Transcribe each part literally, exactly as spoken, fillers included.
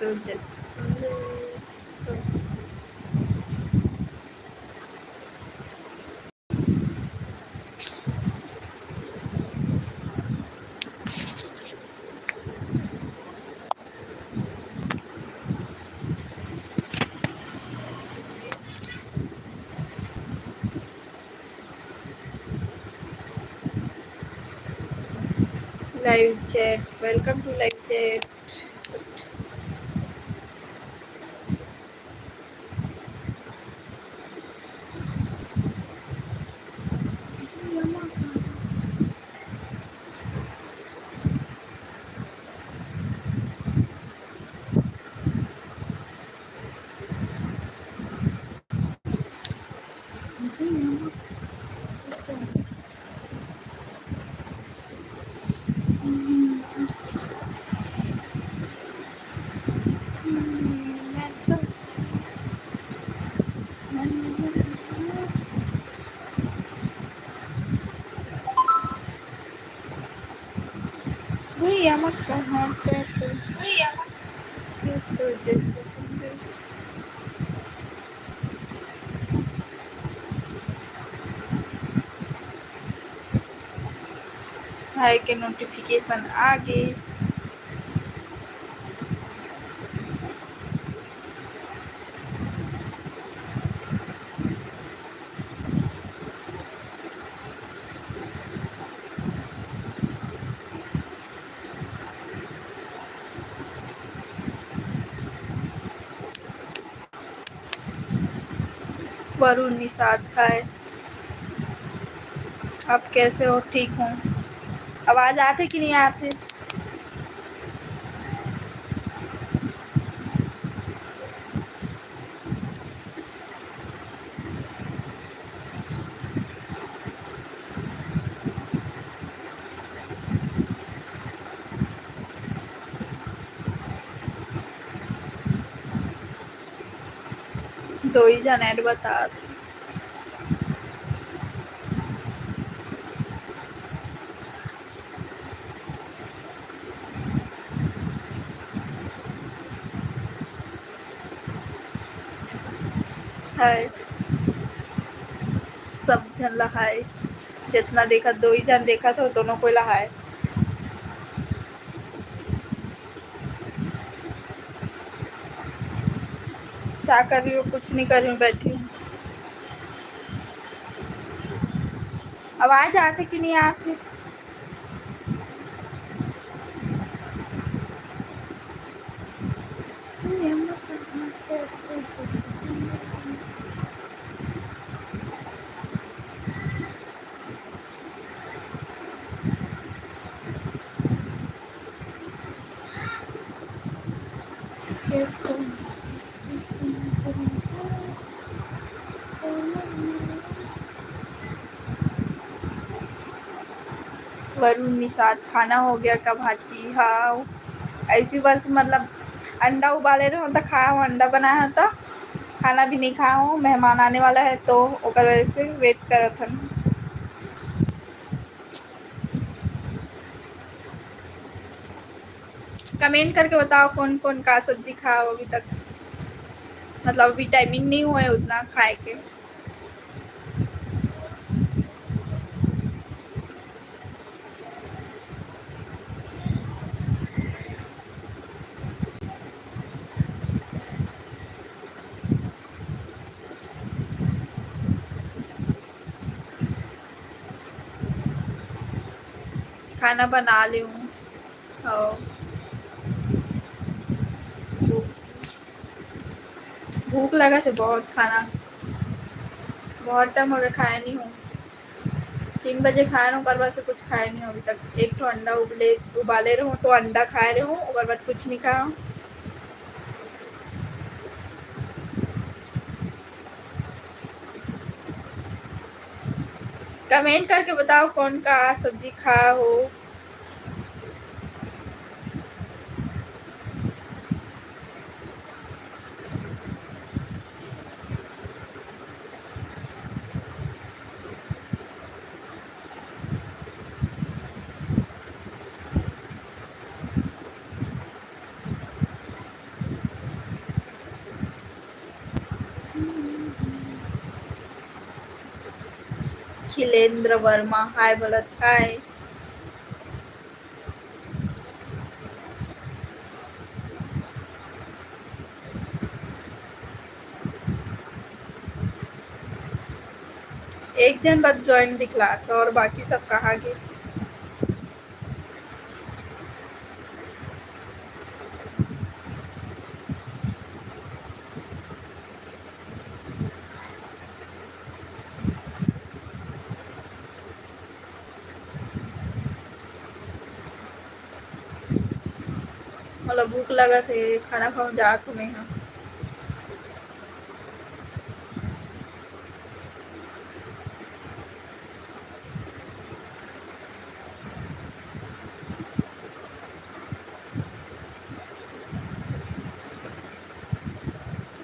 तो जैसे सुंदर, तो live chat, welcome to live chat. भैया मत कहाँ पे तू, भैया मत, तू तो जैसे सुंदर। हाय के नोटिफिकेशन आ गे। वरुण निषाद, हाय, आप कैसे हो? ठीक हूँ। आवाज आथे कि नहीं आथे? दो ही जन ऐड बतात। हाय, सब झन ला हाय। जितना देखत, दो ही जन देखत हो, दोनों कोई ला हाय। क्या कर रही हो? कुछ नहीं कर रही हूँ, बैठी हूँ। आवाज आथे कि नहीं आथे? वरुण निषाद, खाना हो गया का भांची? हाँ, ऐसी बस, मतलब, अंडा उबाले रहो तो खाया हूँ, अंडा बनाया हूँ तो खाना भी नहीं खाया हूँ। मेहमान आने वाला है तो ओकर वजह से वेट करत हन। कमेंट करके बताओ कौन कौन का सब्जी खाओ अभी तक, मतलब अभी टाइमिंग नहीं हुआ है उतना खाए के। खाना बना ली हूँ। हाँ। भूख लगा थे बहुत, खाना बहुत टाइम हो गया खाया नहीं हूँ। तीन बजे खाए रहूँ, ओकर बाद से कुछ खाए नहीं हूँ अभी तक। एक ठो अंडा उबले, उबाले रहूँ तो अंडा खाए रहूँ, ओकर बाद कुछ नहीं खाया हूँ। कमेंट करके बताओ कौन का सब्जी खाया हो। खिलेंद्र वर्मा हाय बोलत हाय। एक झन बस join दिखलात हे और बाकी सब कहाँ गे? मोला भूख लगत हे, खाना खाऊं जात हूं मैं हा।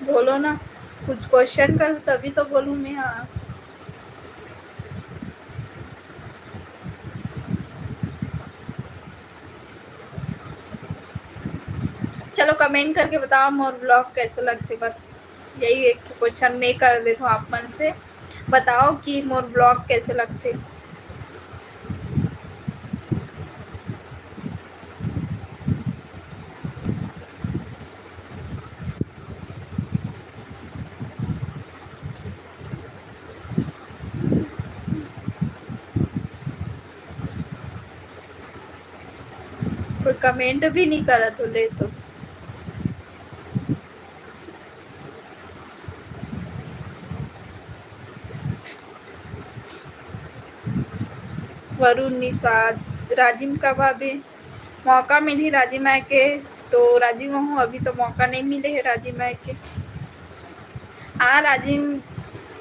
बोलो ना, कुछ question करो तभी तो बोलूं मैं। हाँ, चलो comment करके बताओ मोर vlog कैसे लगथे, बस यही एक question मैं कर देथों आप मन से। बताओ कि मोर vlog कैसे लगथे। कोई comment भी नहीं करत हो ले तो। वरुण निषाद, राजिम कब आबे? मौका मिलही राजिम आए के, तो राजिम आहूं, अभी तो मौका नहीं मिले हे राजिम आए के। हाँ, राजिम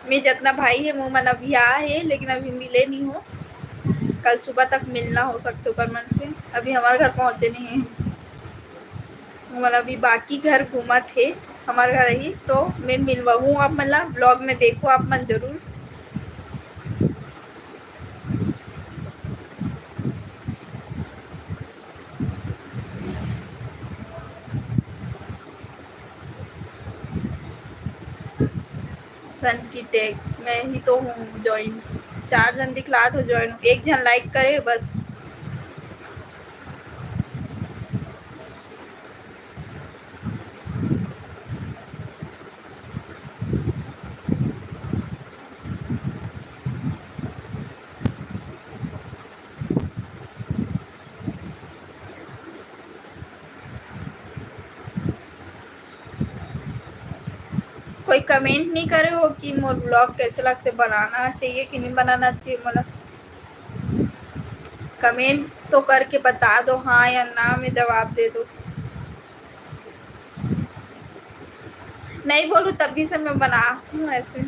में जितना भाई हे, वो मन अभी आ हे, लेकिन अभी मिले नहीं हो। कल सुबह तक मिलना हो सकथे ओकर मन से, अभी हमारे घर पहुँचे नहीं हे। हमर अभी बाकी घर घूमत हे, हमर घर ही, तो मैं मिलवाहूँ आप मन ला। Vlog में देखो आप मन जरूर। सन की टेक, मैं ही तो हूँ join। चार जन दिखला तो join, एक जन like करे बस। कोई comment नहीं करे हो कि मोर vlog कैसे लगथे, बनाना चाहिए कि नहीं बनाना चाहिए मोला। Comment तो करके बता दो, हाँ या ना में जवाब दे दो। नहीं बोलूँ तभी से मैं बना हूँ ऐसे।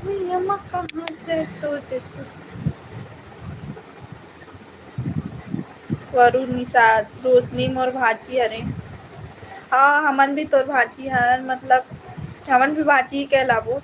ये मत कहाँ थे तो जैसे वरुण निषाद, रोशनी मोर भांची हरे। हाँ, हमन भी तोर भांची हरन, मतलब हमन भी भांची कहलाबो।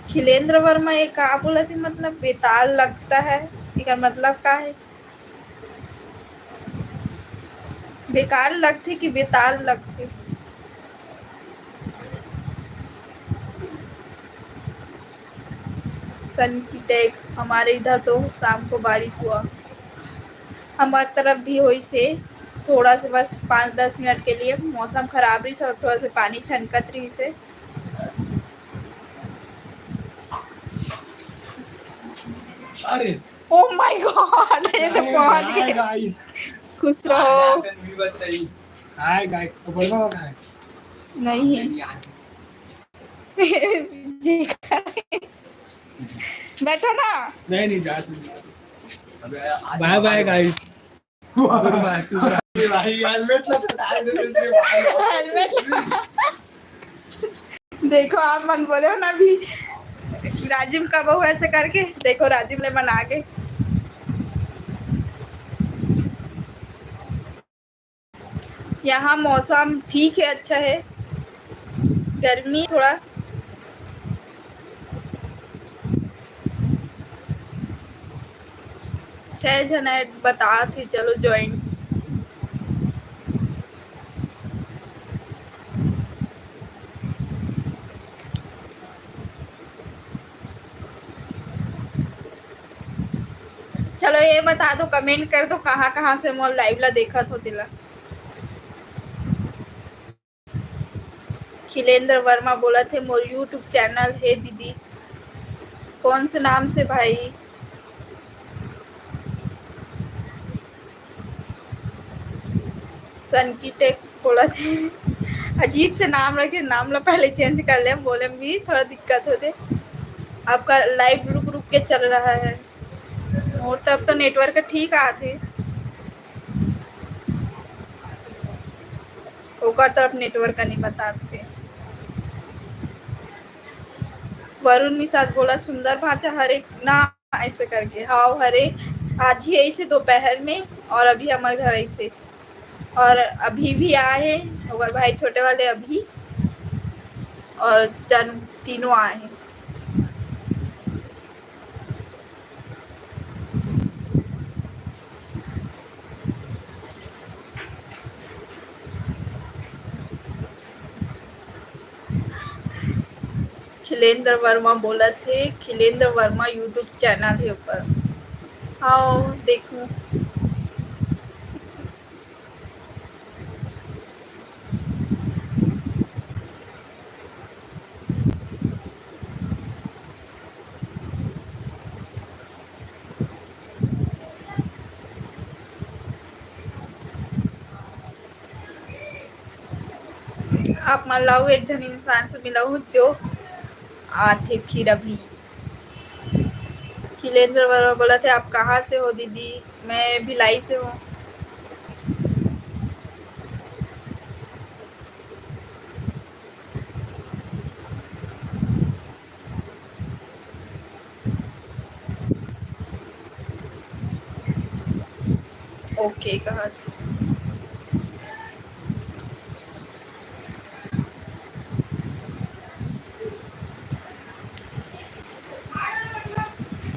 खिलेंद्र वर्मा, ये का बोलत हे? मतलब बेताल लगता है, एकर मतलब का है? बेकार लगथे कि बेताल लगथे? सन की टेक, हमारे इधर तो शाम को बारिश हुआ। हमारे तरफ भी होइस हे, थोड़ा से बस पाँच दस मिनट के लिए मौसम खराब रहिस और थोड़ा से पानी छनकत रहिस हे। अरे, Oh my God, ये तो पहुंच गए। Guys, खुश रहो। Hi guys, तो बढ़िया होता है। नहीं है। जी। बैठो ना। नहीं, नहीं, जा तुम। Bye bye guys। भाई, helmet लगा दे, दे, दे, भाई। Helmet लगा। देखो, आप मन बोले हो ना अभी, राजिम का बहू ऐसे करके, देखो, राजिम ले मन आगे। यहाँ मौसम ठीक है, अच्छा है, गर्मी थोड़ा। छह झन add बतात हे, चलो join। चलो ये बता दो, comment कर दो कहाँ कहाँ से मोर live ला देखत हो तेला। खिलेंद्र वर्मा बोलत हे, मोर YouTube channel हे दीदी। कौन से नाम से भाई? सनकी टेक बोलत हे। अजीब से नाम रखे, नाम ला पहले change कर ले, बोले में भी थोड़ा दिक्कत होथे। आपका live रुक रुक के चल रहा है। मोर तरफ तो network ठीक आथे, ओकर तरफ network नहीं बताथे। वरुण निषाद बोला, सुंदर भांचा हरे ना, ऐसे करके। हाव हरे, आज ही ऐसे दोपहर में, और अभी हमारे घर ऐसे, और अभी भी आए हैं ओकर भाई छोटे वाले अभी, और जन तीनों आए हैं। खिलेंद्र वर्मा बोलत हे, खिलेंद्र वर्मा YouTube channel हे ओकर। हाव, देखूं। आप मन ला अउ एक झन इंसान से मिलाहूं जो आथे फिर अभी। खिलेंद्र वर्मा बोलत हे, आप कहाँ से हो दीदी? मैं भिलाई से हूँ। OK कहत।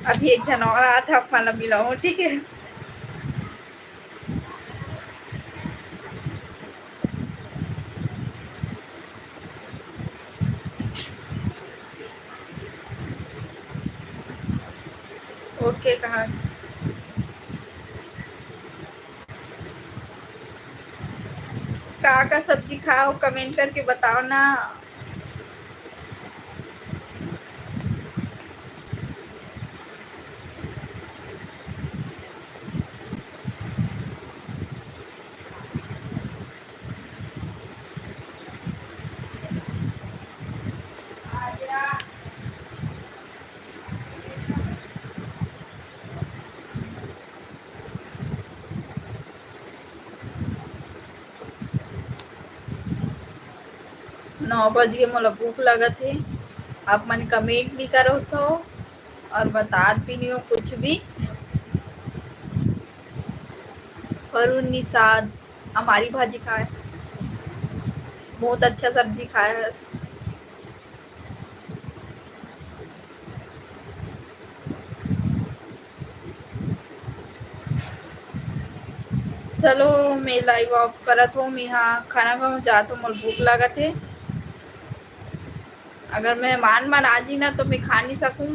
अभी एक झन और आत हे, आप मन ला मिलाहूं, ठीक है? OK कहत। का का सब्जी खाओ, comment करके बताओ ना। नौ बज गे, मोला भूख लगत हे। आप मन comment भी करत हो और बतात भी नहीं हो कुछ भी। वरुण निषाद, अमारी भाजी खाए, बहुत अच्छा सब्जी खाए हस। चलो, मैं live off करत हूँ, मैं यहाँ खाना खाऊँ जात हूँ, मोर भूख लागत हे। अगर मेहमान मन आ जी ना, तो मैं खा नहीं सकूँ,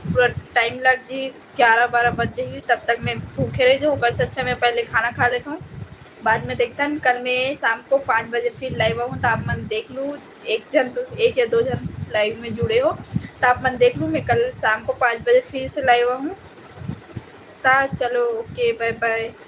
पूरा time लग जी, ग्यारह बारह बज जाही, तब तक मैं भूखे रह जाऊँ। ओकर से अच्छा मैं पहले खाना खा लेता हूँ, बाद में देखता हूँ। कल मैं शाम को पाँच बजे फिर live आऊँ, तो आप मन देख लू, एक झन तो, एक या दो झन live में जुड़े हो, तो आप मन देख लू, मैं कल शाम को पाँच बजे फिर से live आऊँ। ता चलो, OK, bye bye।